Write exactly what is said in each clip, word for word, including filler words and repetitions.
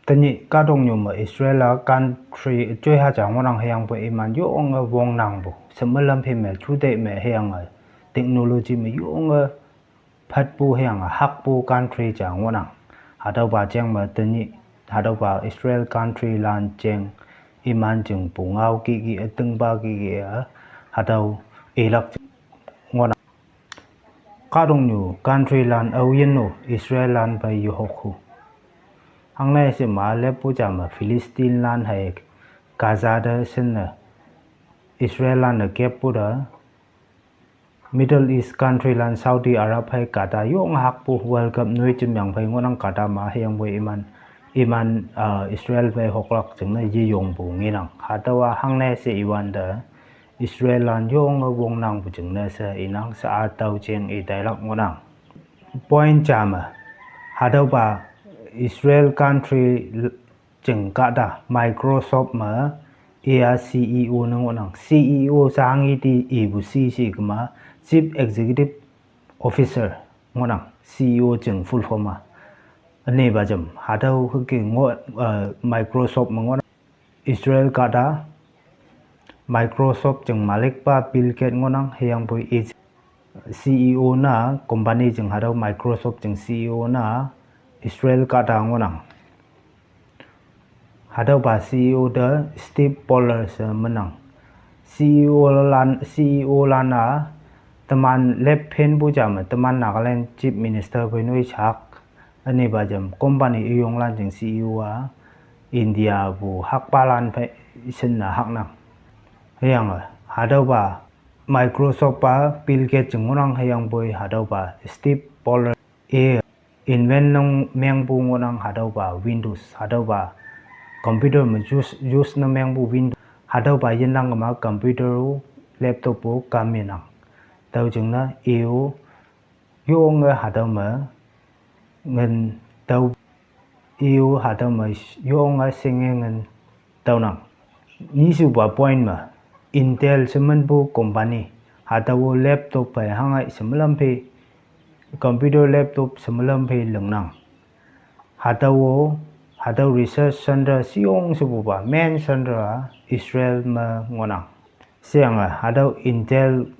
Tenyih kahtoknyu me Israel a country joi haja ngohnang hüyangpoi iman yonge wongnangpu. Shemülam phei me, juteih me hüyange technology me yonge phatpu hüyange hakpu country ja ngohnang. Hatüopa jeng me tenyih, hatüopa Israel country lan jeng iman jing pungao kiki, ütingpa kiki-e, hatüo ilak jing ngohnang. Kahtoknyu country lan aoyin-o Israel lan phei yehokhu. Hangne she ma leppu ja me Philistine lan hei Gaza te shinne Israel lan-e keppu te Middle East country lan Saudi Arab hei Qatar yonge hakpu World Cup noi jemyang phei ngohnang Qatar ma hüyangpoi iman, iman, ah, Israel phei hoklak jingne yeyongpu ngenang. Hatüowa hangne she iwante Israel lan yonge wongnangpu jingne she inang she-a tüo jeng itailak ngohnang. Point ja me, hatüopa Israel country jing kahta Microsoft me iya C E O ne ngohnang. C E O shangi ti ipu shi she kema Chief Executive Officer ngohnang. C E O jing full form a. Ünepa jam, hatüo hüke ngoh, uh, Microsoft me ngohnang. Israel kahta Microsoft jing malikpa Bill Gates ngohnang hüyangpoi i C E O na company jing hatüo Microsoft jing C E O na Israel kahta ngohnang. Hatüopa C E O te Steve Pollard she menang. C E O lan, C E O lan-a teman lep phenpu ja me, teman Nagaland Chief Minister phei noi shak, ünepa jam company üyonglan jing C E O a, India pu hakpalan phei shinne haknang. Hüyange, hatüopa Microsoft pa Bill Gates jing ngohnang hüyangpoi hatüopa Steve Pollard-e invent ne mengpu ngohnang hatüopa Windows, hatüopa computer me use, use ne mengpu Windows, hatüopa yenang kema computer-o, laptop-o kamyenang. Tüo jingne i-o yonge hatüo me ngin tüo, i-o hatüo me yonge shinge ngin tüonang. Nyishupa point me, Intel sheminpu company, hatüo laptop phei hangai shemülam phei, computer laptop shemülam phei lingnang. Hatüo, hatüo research center shiyong shepupa main center-a Israel me ngohnang. Sheyange hatüo Intel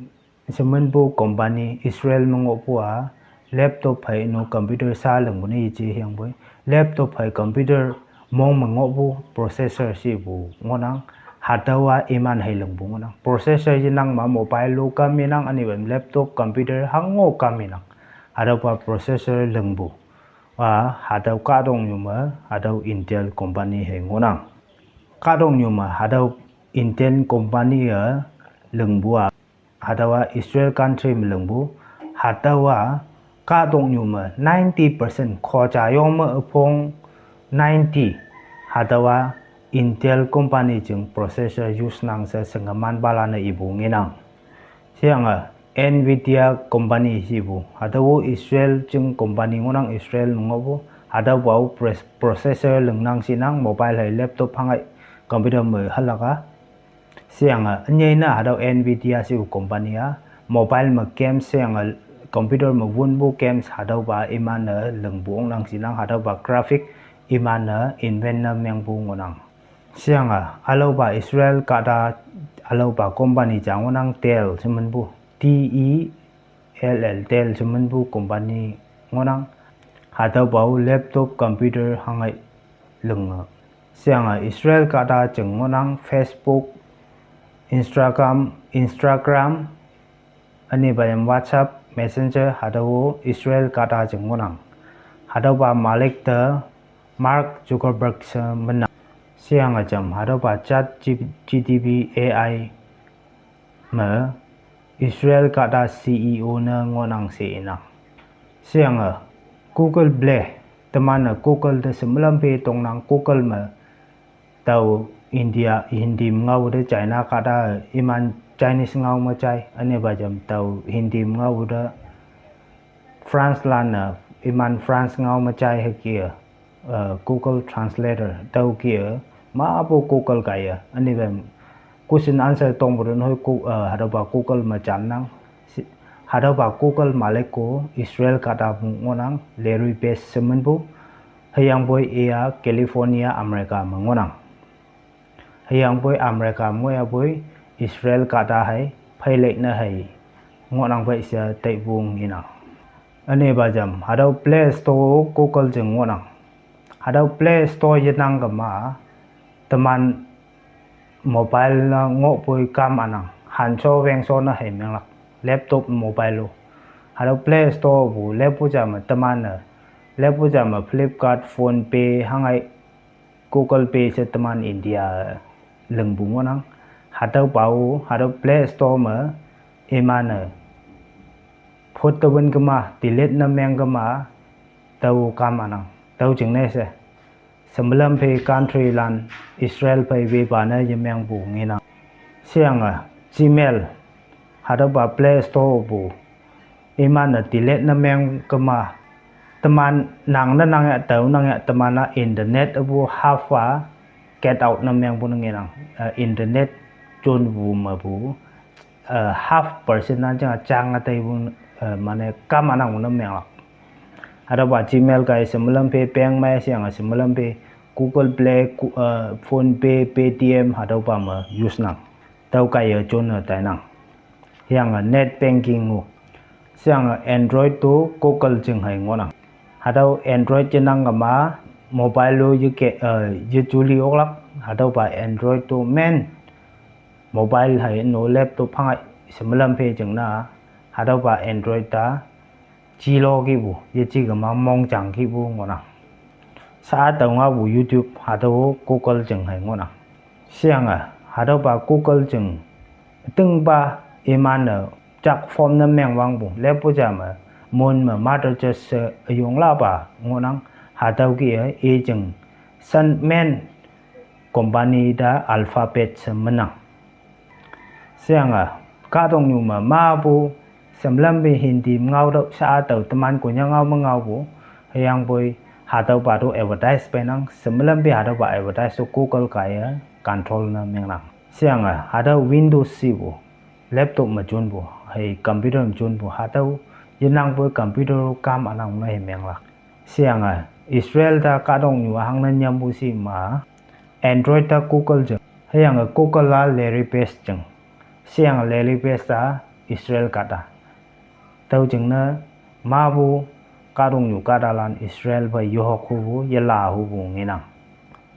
sheminpu company Israel me ngohpu-a laptop phei no computer sha lingpu ne yeje hüyangpoi laptop phei computer mong me ngohpu processor shepu ngohnang. Hatüowa iman hei lingpu ngohnang. Processor yenang ma mobile lo kamyenang, ünepa laptop computer hango kamyenang. Hatüopa processor lingpu a, hatüo kahtoknyu me hatüo Intel company hei ngohnang. Kahtoknyu me hatüo Intel company-e lingpu a, hatüowa Israel country me lingpu, hatüowa kahtoknyu me ninety percent khoja yong me üpong ninety, hatüowa Intel company jing processor use nang she shingemanpalan-e ipu ngenang. Sheyange Nvidia company shepu, hatüo Israel jing company ngohnang, Israel me ngohpu, hatüopa-o pres-, processor lingnang shinang mobile hei laptop hangai computer me halak a. Sheyange ünyei ne hatüo Nvidia shepu company-a mobile me games sheyange computer me wonpu games hatüopa iman-e lingpu ongnang shinang hatüopa graphic iman-e invent ne mengpu ngohnang. Sheyange ülaopa Israel kahta ülaopa company ja ngohnang Dell sheminpu, D E L L, Dell sheminpu company ngohnang. Hatüopa-o laptop computer hangai linge. Sheyange Israel kahta jing ngohnang Facebook, Instagram, Instagram, ünepa yam WhatsApp, Messenger, hatüo Israel kahta jing ngohnang. Hatüopa malik te Mark Zuckerberg she menang. Sheyange jam hatüopa Chat G-, G T P A I me Israel kahta C E O ne ngohnang she inang. Sheyange Google Play, teman-e Google te shemülam phei tongnang Google me tao India, Hindi me ngao te China kahta iman Chinese ngao me jai, ünepa jam tao Hindi me ngao te France lan-e iman France ngao me jai hüke-e, uh, Google Translator tüoke-e, mapu Google kaiye, ünepa question answer tongpu te hoi Goo-, uh, hatüopa Google me jannang. Si-, hatüopa Google malik-o Israel kahtapu ngohnang, Larry Page sheminpu. Hüyangpoi iya California America me ngohnang. Hüyangpoi America me ngohyapoi Israel kahta hei pheilek ne hei ngohnang pei she taipu ngenang. Ünepa jam hatüo Play Store Google jing ngohnang. Hatüo Play Store yenang kema teman mobile ne ngohpoi kam anang, hansho wengsho ne hei menglak, laptop, mobile-o. Hatüo Play Store pu leppu jam me teman-e, leppu jam me Flipkart, PhonePe, hangai Google Pay she teman India lingpu ngohnang. Hatüopa-o hatüo Play Store me iman-e phot tewün kema, delete ne meng kema, tao kam anang. Tüo jingne she shemelam phei country lan Israel phei wepa ne yemengpu ngenang. Sheyange Gmail, hatüopa Play Store pu iman-e delete ne meng kema, teman nang ne nang ya, tao nang ya, teman-a internet apu half-a cut out ne mengpu ne ngenang. Eh, internet jonpu mepu, eh, half percent-a jang jang taipu, eh, mane kam anang ne menglak. Hatüopa Gmail kaiye shemelam phei bank me sheyange shemelam phei Google Play, Gu-, eh, PhonePe, Paytm hatüopa me use nang. Tüo kaiye jonne tainang. Hüyange net banking-o. Sheyange Android to Google jing hei ngohnang. Hatüo Android yenang kema mobile-o yeke, eh, yejuli oklak, hatüopa Android to men mobile hei no laptop hangai shemelam phei jingne, hatüopa Android ta jilo kihpu, yeji kema mongjang kihpu ngohnang. Sha tao ngaopu YouTube hatüo Google jing hei ngohnang. Sheyange hatüopa Google jing ütingpa iman-e jak form ne mengwangpu leppu jam me, mon me mother church she üyong lapa ngohnang. Hatüo kih-e i jing Sandman company te Alphabet she menang. Sheyange kahtoknyu me mapu shemelam phei Hindi me ngaotüoh, sha tao teman Konyak ngao me ngaopu, hüyangpoi hatüopa to advertise peinang, shemelam phei hatüopa advertise to Google kaiye control ne mengnang. Sheyange hatüo Windows shipu, laptop me jonpu, hei computer me jonpu, hatüo yenangpoi computer kam anang ne hei menglak. Sheyange Israel te kahtoknyu hangne nyampu shi ma, Android te Google jing, hüyange Google-a Larry Page jing. Sheyange Larry Page-a Israel kahta. Tüo jingne mapu kahtoknyu kahtalan Israel phei yohok hupu, yela hupu ngenang.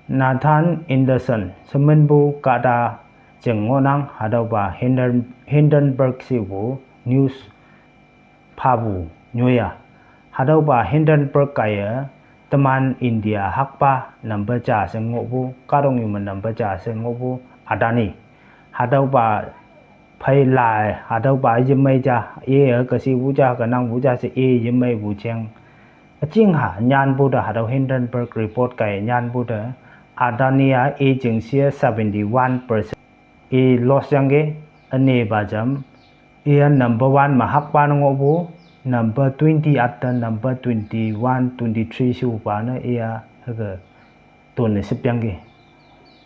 Nathan Anderson sheminpu kahta jing ngohnang, hatüopa Hinden-, Hindenburg shipu news phapu nyoiya. Hatüopa Hindenburg kaiye teman India hakpa number ja she ngohpu, kahtoknyu me number ja she ngohpu Adani. Hatüopa phei lai, hatüopa yemei ja, iye keshipu ja, kenangpu ja she i yemeipu jeng üjingha nyanpu te, hatüo Hindenburg report kaiye nyanpu te, Adani-a i jing she seventy-one percent i loss yangki. Ünepa jam, iya number one me hakpa ne ngohpu, number twenty atte number twenty-one, twenty-three shupa ne iya hüke tonne shipyangki.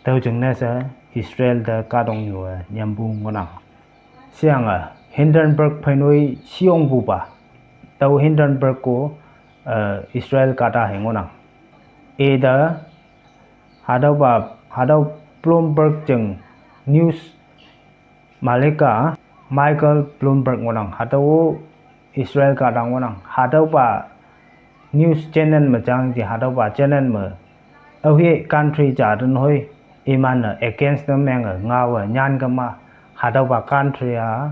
Tüo jingne she Israel te kahtoknyu-e nyampu ngohnang. Sheyange Hindenburg phei noi shiyongpupa, tüo Hindenburg-o, eh, Israel kahta hei ngohnang. Ite hatüopa, hatüo Bloomberg jing news malika Michael Bloomberg ngohnang, hatüo Israel kahta ngohnang. Hatüopa news channel me jang je, hatüopa channel me aohe country ja te hoi, iman-e against ne menge ngaowe nyan kema, hatüopa country-a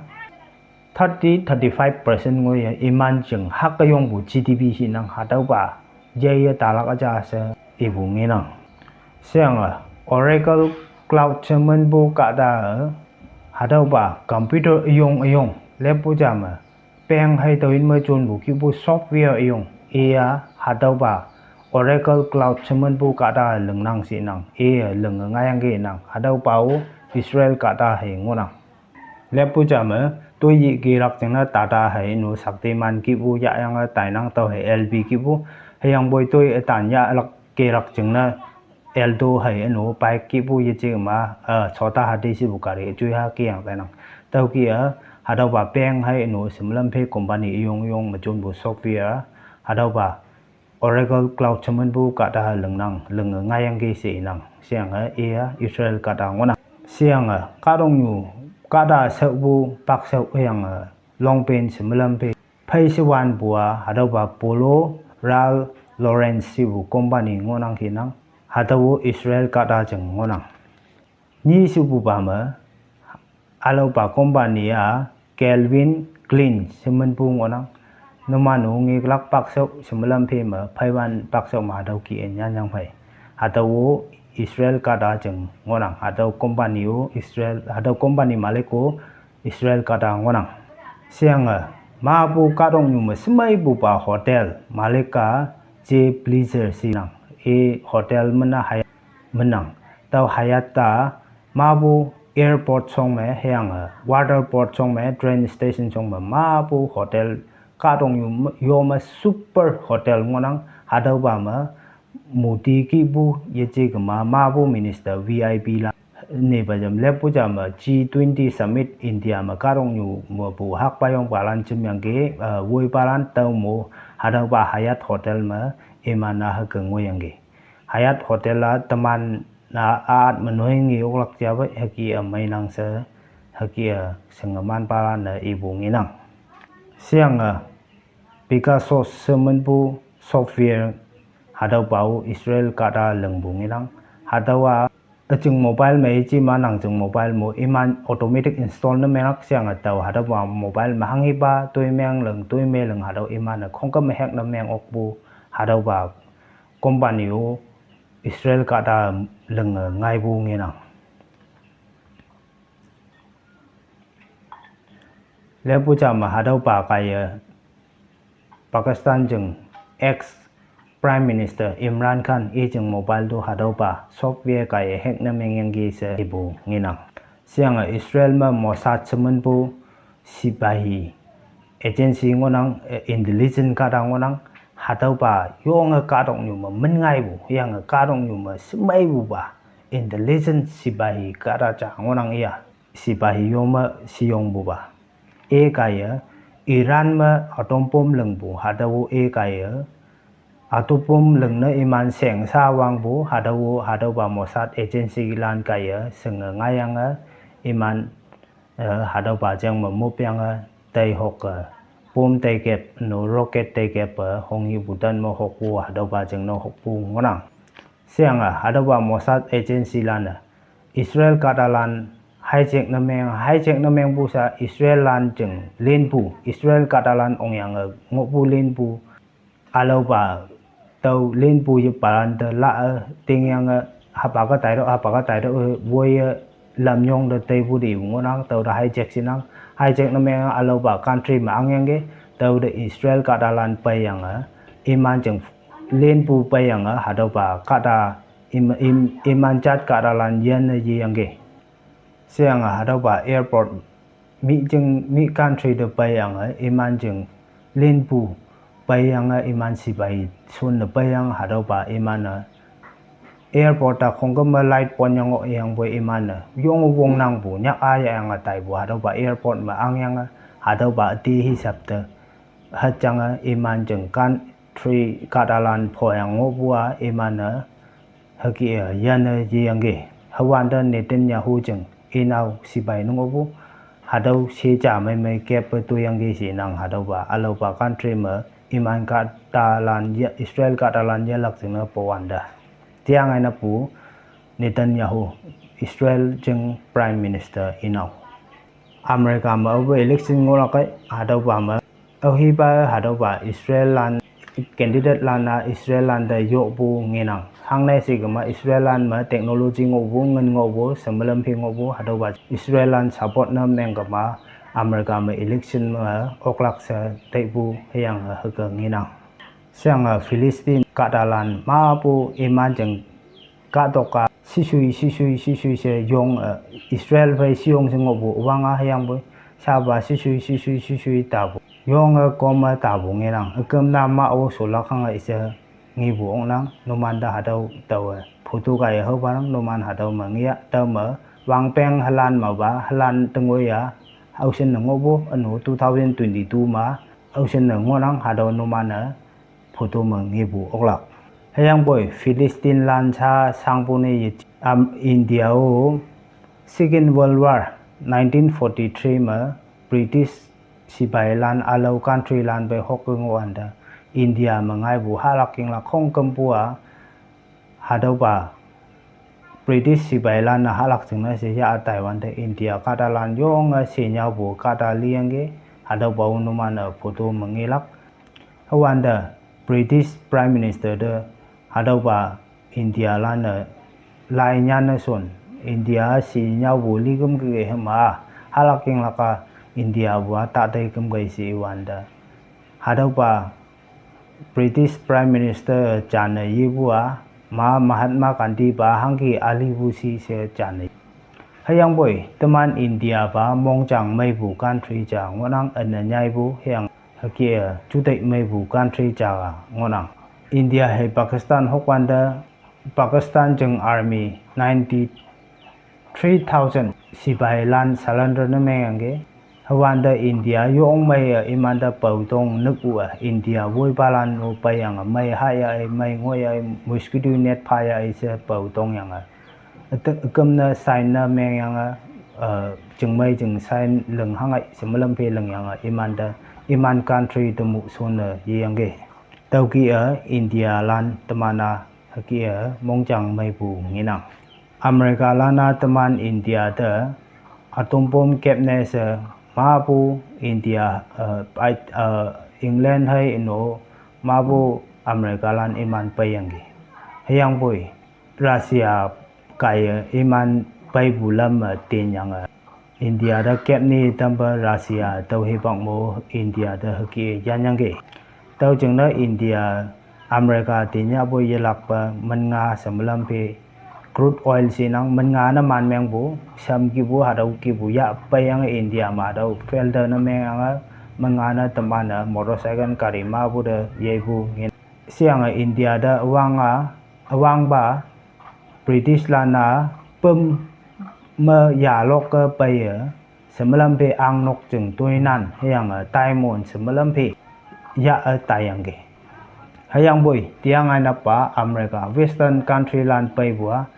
thirty, thirty-five percent ngoiye iman jing hake yongpu G D P shinang, hatüopa yeye talak üja she ipu ngenang. Sheyange Oracle Cloud sheminpu kahta, hatüopa computer üyong üyong leppu ja me, bank hei tüo in me jonpu kihpu software üyong iya hatüopa Oracle Cloud sheminpu kahta lingnang shinang, iye linge ngaiyangki nang, hatüopa-o Israel kahta hei ngohnang. Leppu ja me, toiye kelak jingne data hei ünu Shaktiman kihpu yahyange tainang, tüo hei L P kihpu, hüyangpoi toi ütan yahlak kelak jingne Alto hei ünu bike kihpu yeje ma, eh, Chota Hathi shepu gari üjoi ha keyang tainang. Tüoke-a, hatüopa bank hei ünu shemelam phei company üyong üyong me jonpu software, hatüopa Oracle Cloud shemenpu kahta lingnang, linge ngaiyangki she inang. Sheyange iya Israel kahta ngohnang. Sheyange kahtoknyu kahta shaopu pak shao hüyange longpen shemelam phe phei shewanpu-a hatüopa Polo Ralph Lauren shepu company ngohnang kinang. Hatüo Israel kahta jing ngohnang. Nyi shepupa me, ülaopa company-a Calvin Klein shemenpu ngohnang. Numan-o ngeklak pak shao shemelam phe me pheiwan pak shao me hatüo ki-e nyanyang phei. Hatüo-o Israel kahta jing ngohnang. Hatüo company-o Israel, hatüo company malik-o Israel kahta ngohnang. Sheyange mapu kahtoknyu me shemeipupa hotel malik-a Jay Blizzard shinang. I hotel mena Hyatt menang. Tüo Hyatt-a mapu airport shong me hüyange waterport shong me train station shong me mapu hotel kahtoknyu me, yome super hotel ngohnang. Hatüopa me Modi kihpu yeje kema mapu minister V I P lan nepa jam leppu ja me G twenty summit India me kahtoknyu mepu hakpayongpalan jemyangki, eh, woipalan tüo mo hatüopa Hyatt hotel me iman-a hüke ngoiyangki. Hyatt hotel-a teman-a at me noi nge oklak ja pei hüke-e meinang she hüke-e shengemanpalan-e ipu ngenang. Sheyange Pegasus shemenpu software hatüopa-o Israel kahta lingpu ngenang. Hatüowa üjing mobile me iji manang jing mobile mo iman automatic install ne menglak sheyange tao hatüopa mobile me hanghipa toi meng ling toi me ling hatüo iman-e khongküm me hack ne meng okpu hatüopa company-o Israel kahta linge ngaipu ngenang. Leppu ja me hatüopa kaiye Pakistan jing ex Prime Minister Imran Khan i jing mobile to hatüopa software kaiye hack ne mengyangki she ipu ngenang. Sheyange Israel me Mossad shemenpu sipahi agency ngohnang, eh, intelligence kahta ngohnang, hatüopa yonge kahtoknyu me min ngaipu, hüyange kahtoknyu me shemeipupa intelligence sipahi kahta ja ngohnang iya, sipahi yome sheyongpupa. E kaiye Iran me atom bomb lingpu hatüo e kaiye atom bomb lingne iman sheng sha wangpu hatüo, hatüopa Mossad agency lan kaiye shinge ngaiyange iman, eh, hatüopa jeng me mopyange tei hoke bomb teikep no rocket teikep-e honghipu tan me hokpu hatüopa jing no hokpu ngohnang. Sheyange hatüopa Mossad agency lan-e Israel kahtalan hijack ne meng, hijack ne mengpu sha Israel lan jing linpu, Israel kahtalan ongyange ngohpu linpu, ülaopa tüo linpu yepalan te la-e tingyange hapa ke taitüoh, hapa ke taitüoh-e woiye lamyong te teipu te ngohnang, tüo te hijack shinang, hijack ne meng ülaopa country me angyangki, tüo te Israel kahtalan peiyange iman jing linpu peiyange hatüopa kahta im, im, iman jat kahtalan yinne yeyangki. Sheyange hatüopa airport mih jing mih country te peiyange iman jing linpu peiyange iman sipahi shonne peiyange hatüopa iman-e airport-a khongküm me light pon yang ngohyangpoi iman-e yong wongnangpu nyak a yayange taipu hatüopa airport me angyange hatüopa üte hisap te hüjange iman jing country kahtalan phoyang ngohpu-a iman-e hüke-e yinne yeyangki. Hüwante Netanyahu jing inao sipai ne ngohpu hatüo she ja meimei keppe toiyangki shinang hatüopa ülaopa country me iman kahtalan ye, Israel kahtalan yelak jingne po wante. Tiangai napu Netanyahu, Israel jing Prime Minister inao America me aope election ngohlak kei hatüopa me aohipa hatüopa Israel lan candidate lan-a Israel lan te yohpu ngenang. Hangne she kema Israel lan me technology ngohpu, ngin ngohpu, shemelam phi ngohpu, hatüopa Israel lan support ne meng kema America me election me oklak she teipu hüyange hüke ngenang. Sheyange Philistine kahtalan mapu iman jing kahtok-a shishui shishui shishui she yong, eh, Israel phei sheyong she ngohpu wang-a hüyangpoi shapa shishui shishui shishui tapu yonge kom-e tapu ngenang. Üküm na ma-o sholak hange she ngepu oknang. Numan te hatüo taowe photo kaiye haopanang, numan hatüo me nge-a tüo me wangpeng hülan mepa hülan tengoi-a aoshin ne ngohpu ünu two thousand twenty-two ma aoshin ne ngohnang hatüo numan-e photo me ngepu oklak. Hüyangpoi Philistinelan sha sangpu ne ye am India-o Second World War nineteen forty-three me British sipailan ülao countrylan pei hok ngohwante India me ngaipu hahlak yinglak khongkümpu-a hatüopa British sipailan-e hahlak jingne she yah taiwante India kahtalan yonge shenyüopu kahta liyangki, hatüopa-o numan-e photo me ngelak. Hüwante British Prime Minister te hatüopa Indialan-e lai nyanne shon, India shenyüopu liküm keke hüma, hahlak yinglak-a Indiapu-a ta tei kümkei she iwante, hatüopa British Prime Minister jane yepu-a, ma Mahatma Gandhi pa hangki alipu shi she jane. Hüyangpoi teman India pa mongjang meipu country ja ngohnang, üne nyaipu hüyange hüke-e juteih meipu country ja ngohnang. India hei Pakistan hokwante Pakistan jing army ninety-three thousand sipailan surrender ne mengyangki. Hüwante India yong mei-e imante pao tong nükpu-e India woipalan-o peiyange mei haya-e, mei ngoiya-e, mosquito net phaya-e she pao tongyange, üte- üküm ne sign ne mengyange, eh, jingmei jing sign ling hangei she melam phe lingyange imante, iman country temu shonne yeyangki. Tüoke-e Indialan teman-a hüke-e mongjang meipu ngenang. Americalan-a teman India te atom bomb kepne she mapu India, eh, ai- eh, England hei ino mapu Americalan iman peiyangki. Hüyangpoi Russia kaiye iman peipu lam me tinyange India te kepni tampa Russia tüo hipak mo India te hüke yanyangki. Tüo jingne India America tinyahpu yelakpe min nga she melam phe crude oil shinang, min nga ne man mengpu, sham kihpu, hatüo kihpu yah peiyange India me hatüo filter ne mengyange, min nga ne teman-e motorcycle gari mapu te yeipu ngin. Sheyange India te üwang-a, üwangpa Britishlan-a püm me yalokke peiye, she melam phe angnok jing toinan hüyange diamond she melam phe yah-e taiyangki. Hüyangpoi tiang ainapa America Western countrylan peipu-a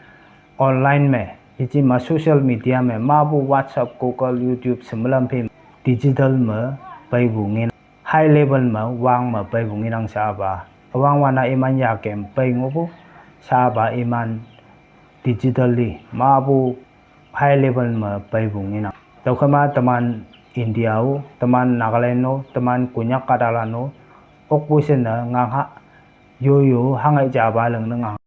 online me, yeji ma social media me mapu WhatsApp, Google, YouTube she melam phe digital me peipu ngin high level me wang me peipu ngenang shapa. Üwangwan-a iman yakem pei ngohpu shapa iman digitally mapu high level me peipu ngenang. Tüokema teman India-o, teman Nagaland-o, teman Konyak kahtalan-o, okpu shinne ngangha, yoyo hangei japa lingne ngang.